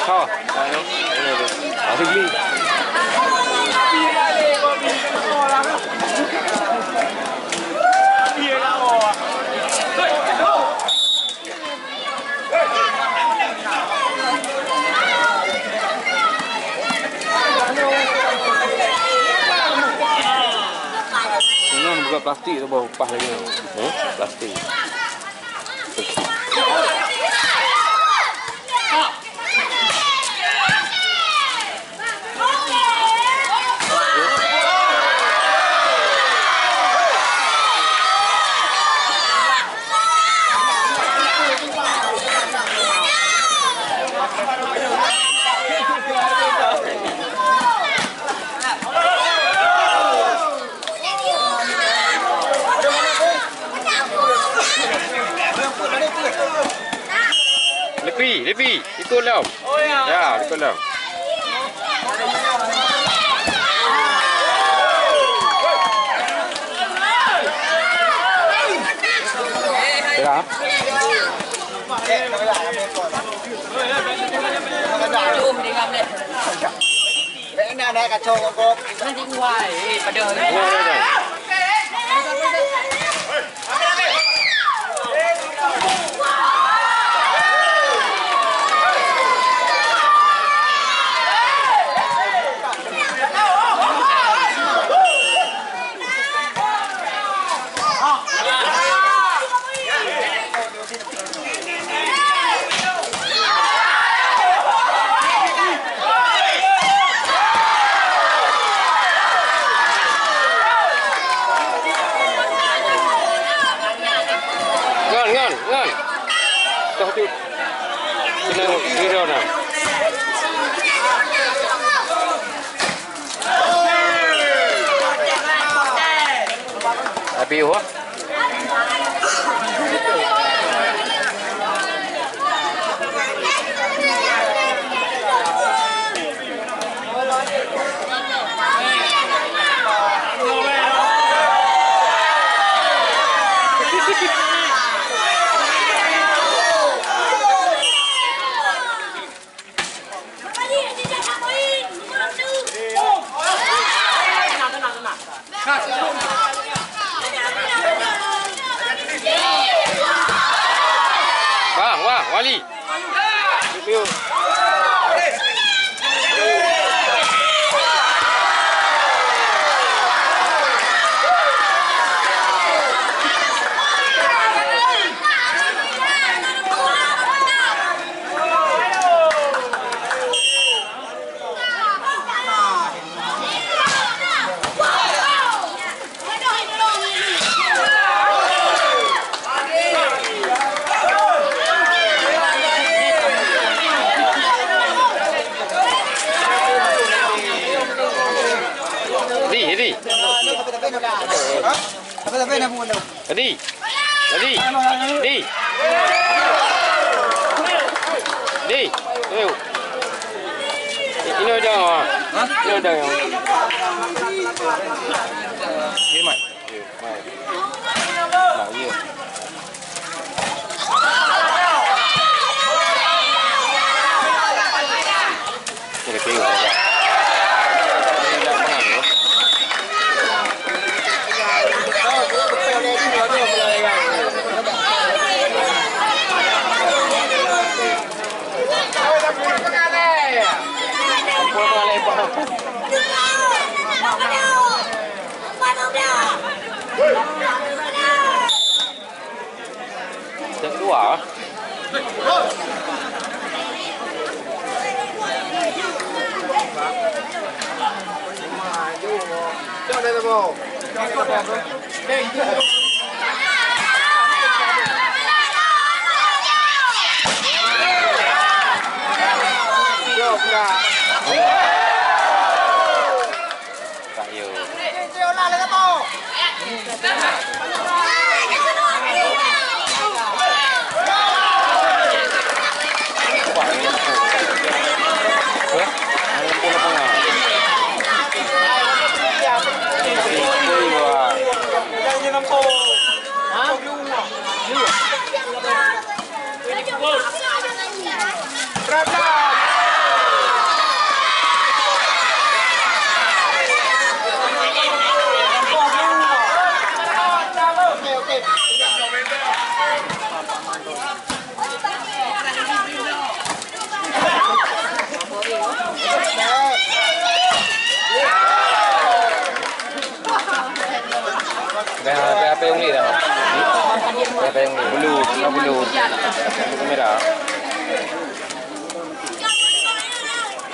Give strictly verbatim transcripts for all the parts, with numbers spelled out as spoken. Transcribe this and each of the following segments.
Ho. Asik ni. Nyan bukan plastik tu, boh, upah lagi. Hmm? Plastik. Lepi, lepi, ikut lom. Ya, ikut lom. Kira. Ngon, ngon, ngon. Toh tu. Kena kira dah. Abi, wah. Bang, wah, Wali. Di, di. Di. Di. Di. Di. Ayo. Ini udah, ah. Hah? Ini udah, ya. Ini, Mat. Iya, Mat. Nah, iya. Ini tengok. Ini dah menang, ya. Yang kedua. Payung ni dah. Dah payung ni. Bulu, dah bulu. Bulu kamera.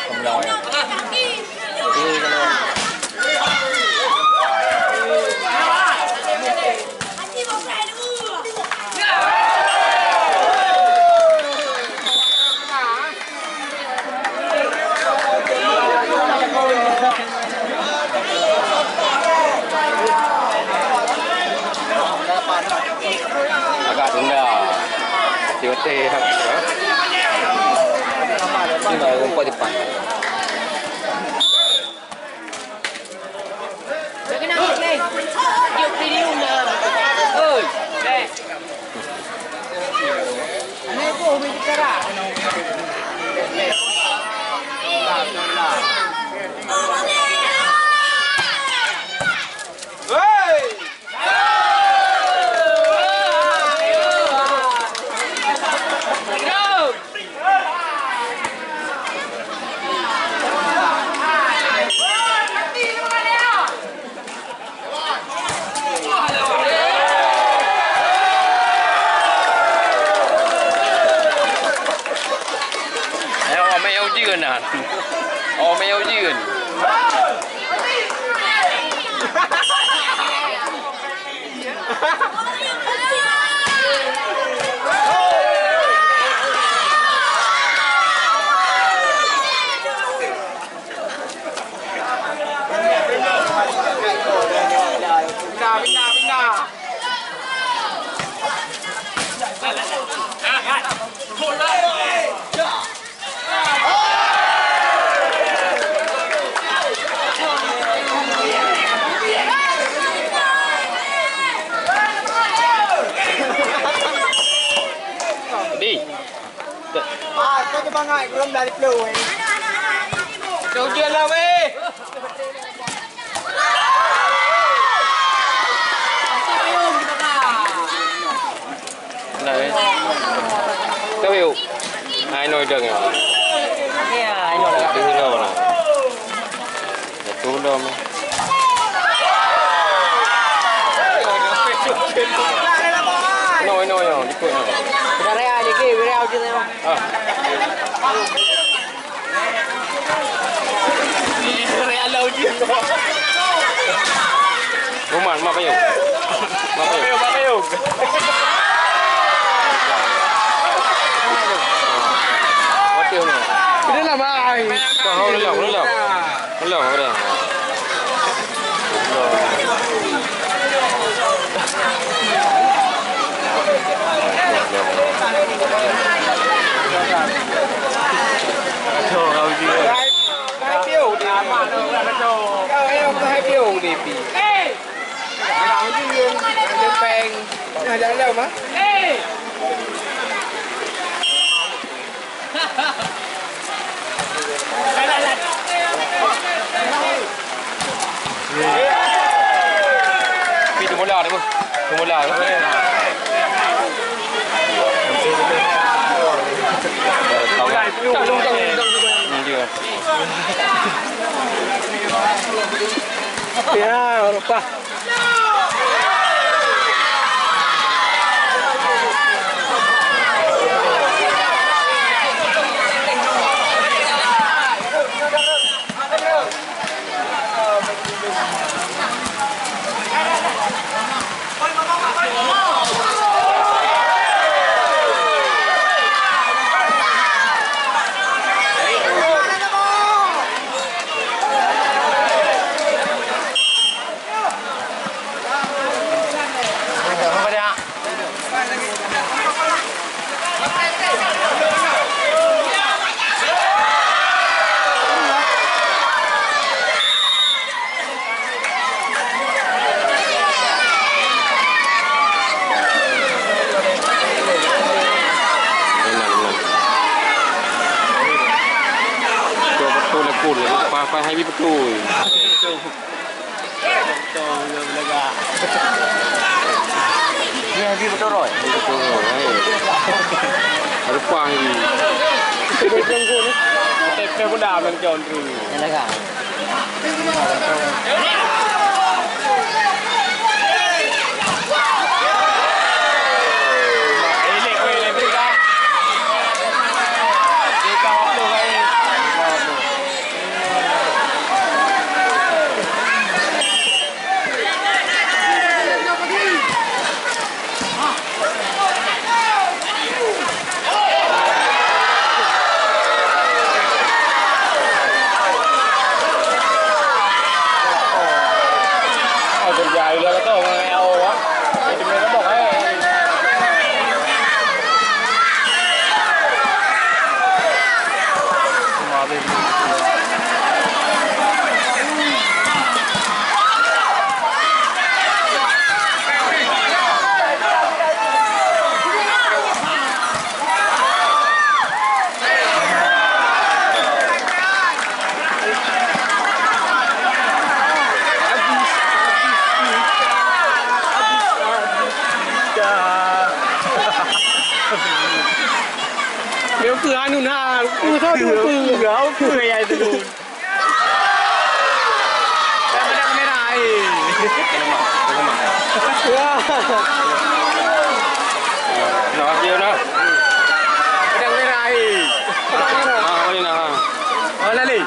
Kamera wayang. Ini kamera. Agak tunda. Ote-ote, ha? Ini baru empat depan. Ayo, mé ujeuen nah. Oh, mé ujeuen. Pindah, pindah, pindah. Di. Ah, kau tu bangai, belum dari peluh, eh. Kau ujian lah, weh. Nah, eh. Kau yuk. Hai, noi dong, ya. Ya, noi dong. Itu dong, nah. Itu dong. Noi, noi, noi, ikut, noi. Sudah raya, dikit, raya, ujian, ya. Ah. Roman, mak payung. Mak payung. Mak payung, mak payung. Waktu ni. Ini lah, Mai. Kau, kau, kau, kau. Hello, hello. Pi tu bola tu. Tu bola tu. Hmm, dia. Ya, lupa. Betul, betul, betul. Faham, faham, betul. Ni Haji betul, Roy? Betul, Roy. Rupa ni. Tepe pun dah main country. Yang dah kan? Aduh, aduh, aduh, ya itu. Dah pedang merah, eh. Wah. Nah, dia dah. Pedang merah, eh. Ah, ini nah. Oh, lali.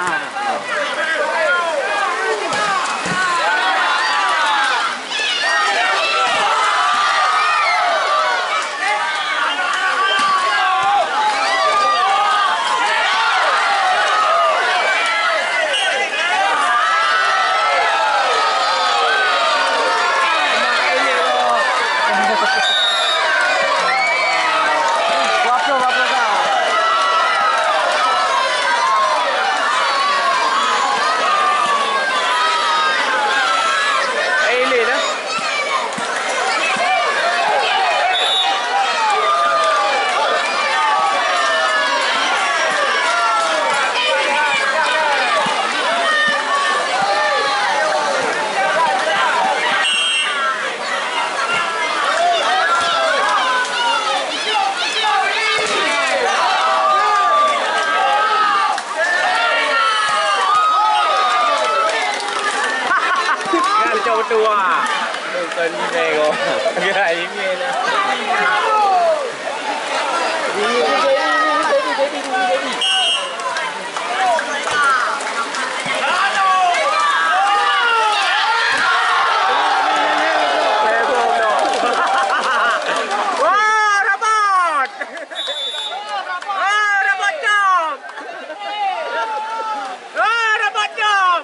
Kan cok betul ah. Bukan email kau. Gerai email. Wah, rapat! Wah, rapat jam! Wah, rapat jam!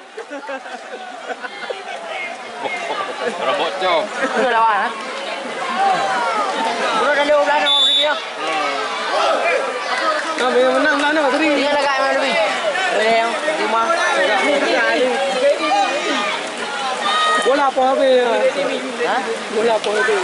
Robot cok. Udah lawan, ha? Udah dah lewat belah nang, Bang Riki, ya? Kami yang menang belah nang, Bang Riki. Tiga lagak memang lebih. Ada yang lima. Bola apa habis, ya? Ha? Bola apa habis?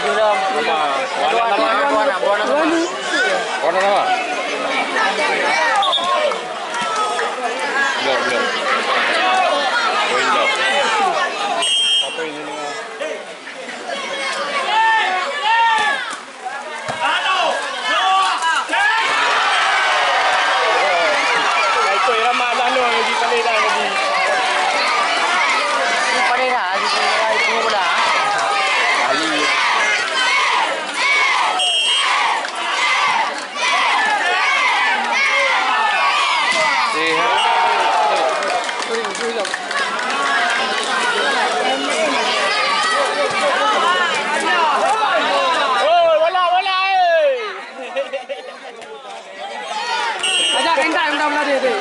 Dua anak nama, dua anak, dua anak nama. Dua anak nama. Belum, belum. Poin belum. Apa ini nama? Ikut irama dah tu, lagi paling dah lagi. Ini paling dah, lagi paling dah, itu bola. Ahli. Ajak, enggak, enggak, enggak, enggak.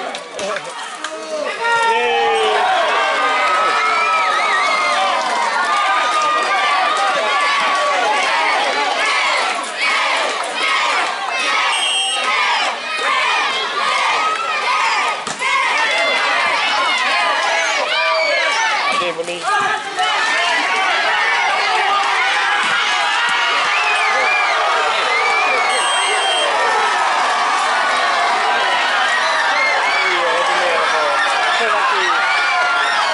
Adéh meunan.